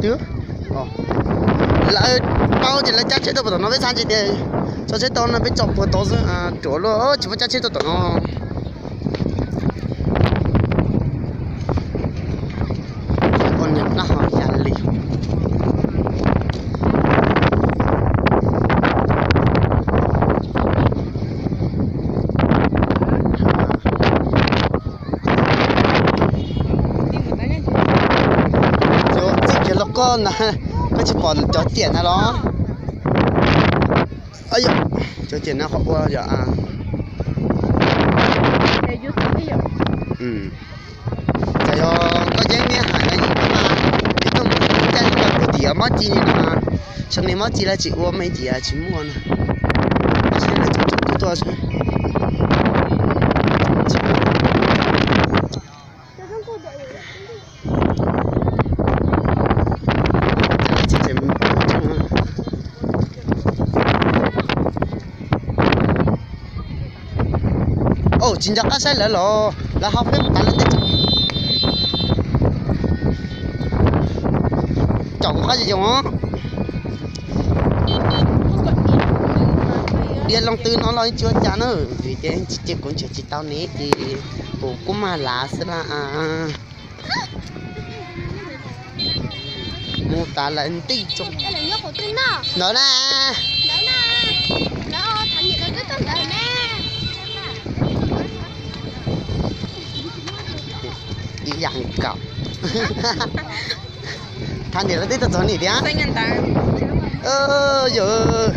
Twb, lawv paub ces lawv cab tsheb tuaj puag tom no, peb xav ntshe tias tso tsheb tau no peb tso puag tod xwb, ruam luaj tsis muaj cab tsheb tuaj tom no. Ua niam dab ho ya li. Yuav txij kiag los koj na, koj tsis pom cov ciam na los? Cov ciam na qhov ua yom. Txawm yog koj yeeb niab hais no, yus tuaj mus caij koj tim mob ci no, xyoo no mob ci lawv tsis ua me ntsis tsis muaj na. Tsis yog lawv tseem tuaj xwb. Tsis nco qab saib lawv los lawv ho peb mus tas lawv teb tso. Caum kuv qab zoo zoo. Diav loo twg no los tsis ua cas na, vim tias tsis ces kuv nrhiav tsis tau ne ces kuv kuj mag lav xwb na. Mus tas lawv ntij tso. Ntawd na. Ib yam nkaus. Thaj niam lawv twb tuaj txog nim tiag. Yog,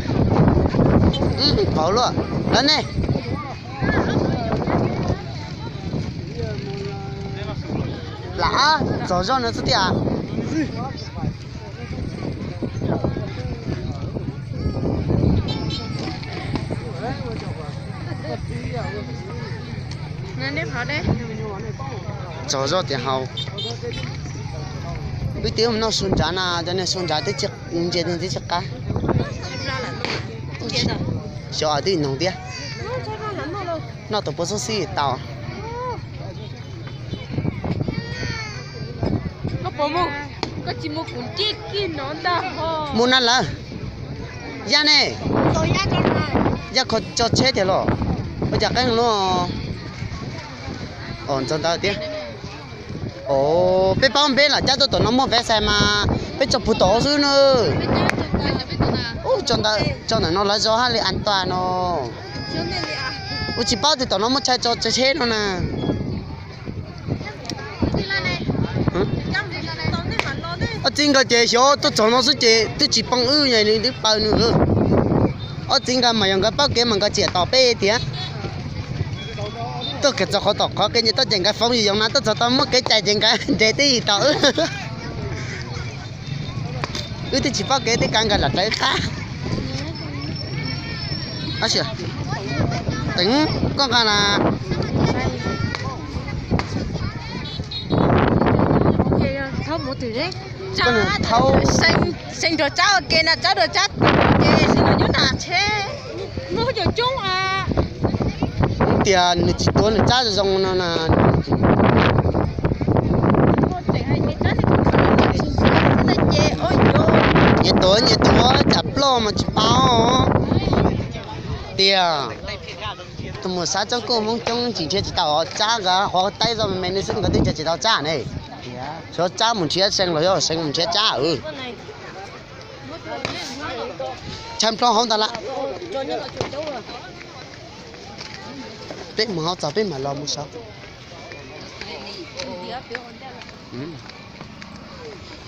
vauv luaj lawv ne. Lam txog zoj no xwb tiag. Txog zoj tias haus. Wb twb mus noj su nrad na, cov niag su nrad twb tsis ntsia twb tsis qab. Xyov twb noog thiab. Noj tus puav xub xib tau. Mus na lawm. Yaj ne? Yaj kho tso tsheb tiag los? Ua cas qeeb luaj? Ntxog ntawd thiab. Peb paub npeb lam cab tuaj tom no muaj ves xais mas peb tso puag tom xwb na. Tso ntawm no lawv zov haj li an tua no. Ua tsis paub tias tom no muaj tsheb tso tsheb no na. Ob txiv nkawd ces xyov tuaj txog no xwb ces twb tsis pom wb, nws twb paws nws. Ob txiv nkawd mas yog nkawd paub kev mas nkawd txiam tos peb tiag. Tuaj kiag txog qhov tom qhov kev ces tuaj ces nkawd foob yos na, tuaj txog tau muaj kev cai ces nkawd nres twb yim tos wb. Wb twb tsis paub kev twb kav nkawd lam raws wb qab. Teev koj nqa na. Thaub, seev nrog tsab ua ke na, tsab dua tsab ces seev los nyob na tsheb. Tias nws tsis tuav nws tsab zoo no na. Nyias tuav nyias tuav tsam ploj mas tsis paub. Tias tus mus xav tsob kuj Hmoob coob tsis nrhiav tsis tau tsab, nkawd qhuav taib zoj me me xwb nkawd twb nrhiav tsis tau tsab ne. Xyov tsab mus nrhiav seev los yog seev mus nrhiav tsab. Tshaib plho hauv ntawd lawm. Peb mus hauv txog peb mam los mus saud.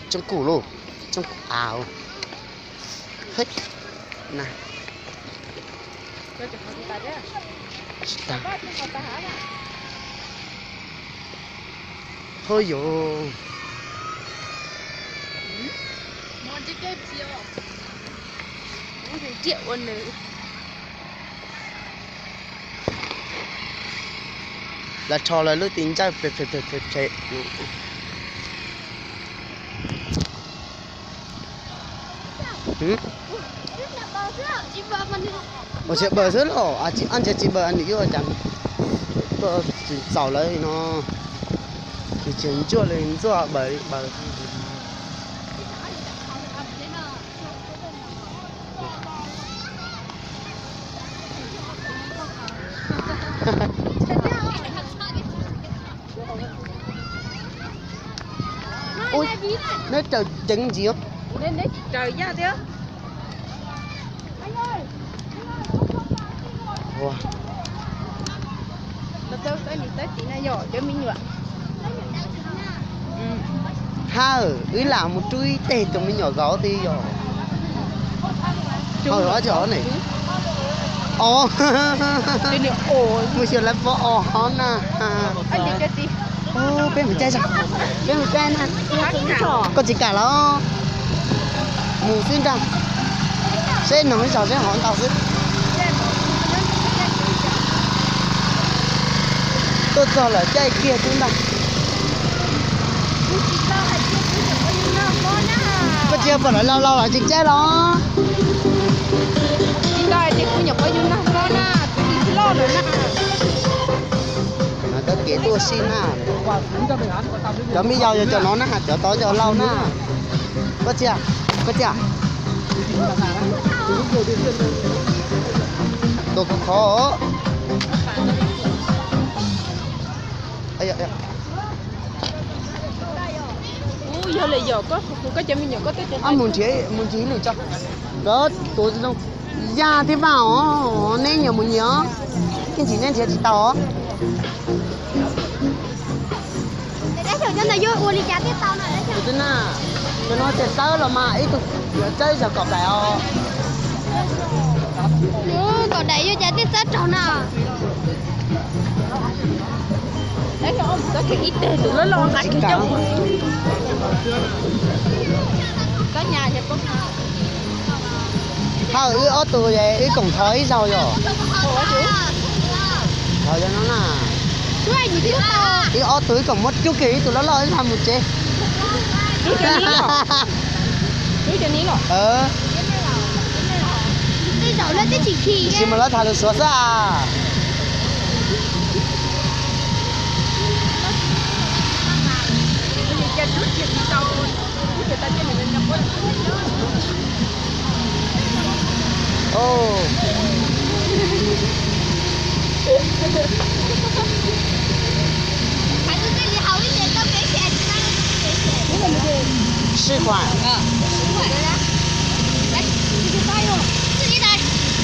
Tsoob kuj lauj, tsoob kuj av. Hawb yos. Lawv rho lawv lub tis ntsawj phem phem phem phem. Ua tsis paub xwb los, ab ntsia tsis paub nws yuav ua cas. Tuaj tsis txaus lawv no, nws tsis ntsuaj li ntsuaj paws li paws. Neb raws ceev ntsis. Hawm, wb lam mus rub ib teg tus me nyuam zov twb yog. Hawm, o, mus xyuas lawv pov os hov na. Peb mus caij, peb mus caij na. Koj tsis kam los mus xwb ntag, seb noog ib zaug seb hov ntau xwb. Tuaj txog lawm caij kiag xwb ntag. Koj tsis yog pom lawv laus laus lawv tsis caij los? Tsis tau hais tias kuv nyuam qhuav yug nag hmo na, kuv twb loj lawm na. Tau kev tuaj sib na. Cov me yau yog cov no na, cov tod yog laus na. Koj txiv, koj txiv, tus khov khov. Mus nrhiav, mus nrhiav ib lwm tso. Nkawd tuav zoo. Yaj thiab Vaj os, neb nyias mus nyias os, ib ntsis neb nrhiav tsis tau os. Tus twg na, cov no tias txawb los mas ib tug yuav txawb ib zaug kaum daim os. Kaum daim yuav cas tej txawb raug na. Ib teg tus loj loj nqa kiag coj. Hawm, wb ob tug wb koom thov ib zaug yom. Thov no na. Wb ob tug wb koom muab cub kiag ib tug loj loj ib zaug mus tsev. Sim mas lawv tham lus Suav xwb a. Sis khuam. Sis khuam.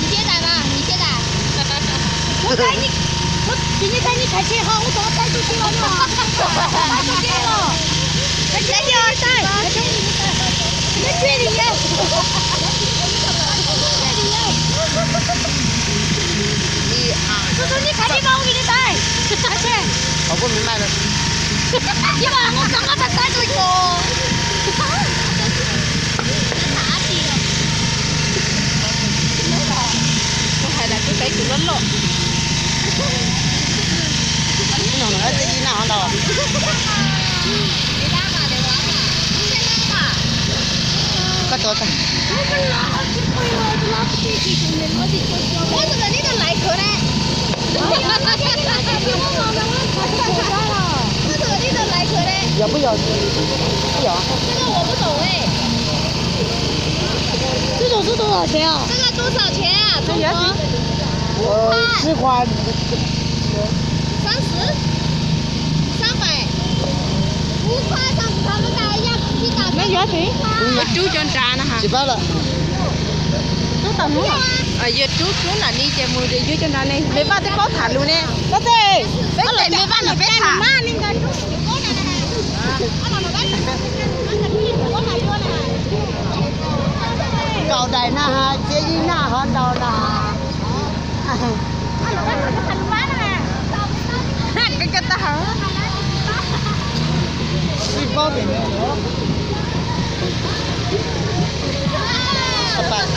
你先打吧，你先打。我给你，我给你带你开车哈，我刚刚带出去了呢，带出去了。来，第二带，来，兄弟，你带，你带，你带。叔叔，你开车吧，我给你带，开车。好，不明白了。你把我刚刚才带出去哦。 Kuv hais tias kuv xaiv tus loj loj. Koj tuav tag. Yog puas yog? Yog. 这种是多少钱啊？这个多少钱啊？中国？呃，十块。三十？三百？五块，上次他们打一架，出去打架。 Yuav rub cov nrad no ha. Tsis paub lawm. Rub tau hnub. Yuav rub rub nram ni ces mus yuav cov nrad ne. Me Vaj twb paub tham lus ne. Peb tes Me Vaj nrog peb tham. Kaum daim na, cia ib naj ho ntau na. Koj tag.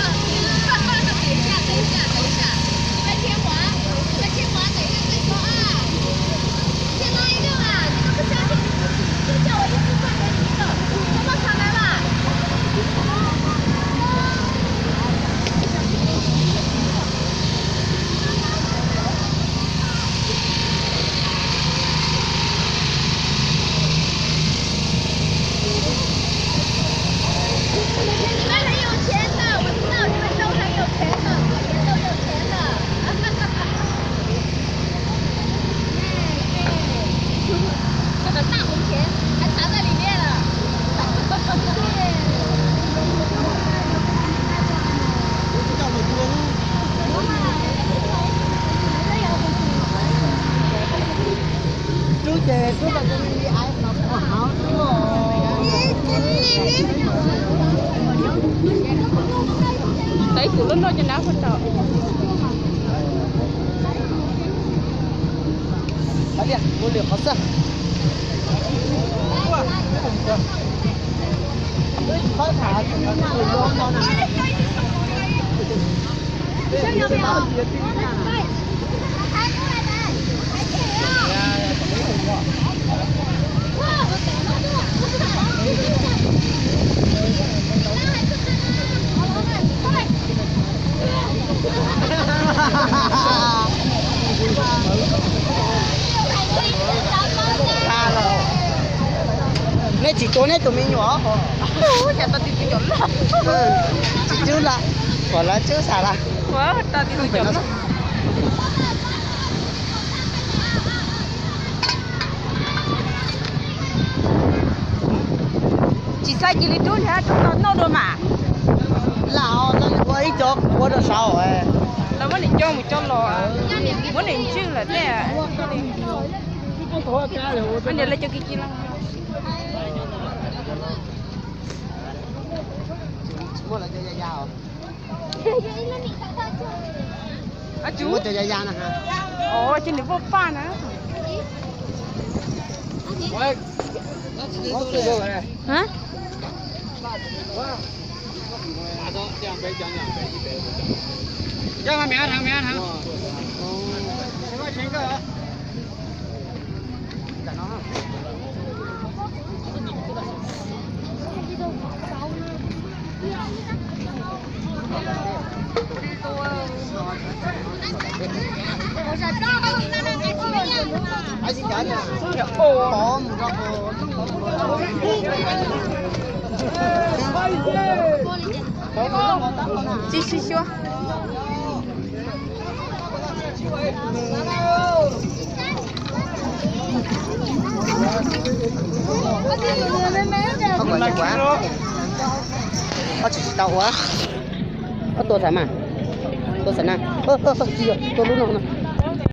Kuv lub noj ces nab puas tau. Ua li qhov xwb. Nej tsis tuav nej tus me nyuam. Tsis tswb lawm, kom lawv tswb xav lawm. Tsis xav cia li rub nrhiav rau tau noj dua mas. Lam ua ib co ua rau saud. Lawv muab niam coj mus coj los, muab niam ntswj lawm tej. Niam lawv cov kiv ci los. Muaj cov ya ya na. Os, ces nws vaj paj na. Tsis sib xyuas. Koj tsis tau ua. Koj tua xav mas. Tua xav na. Tsis yog, tua lub no no.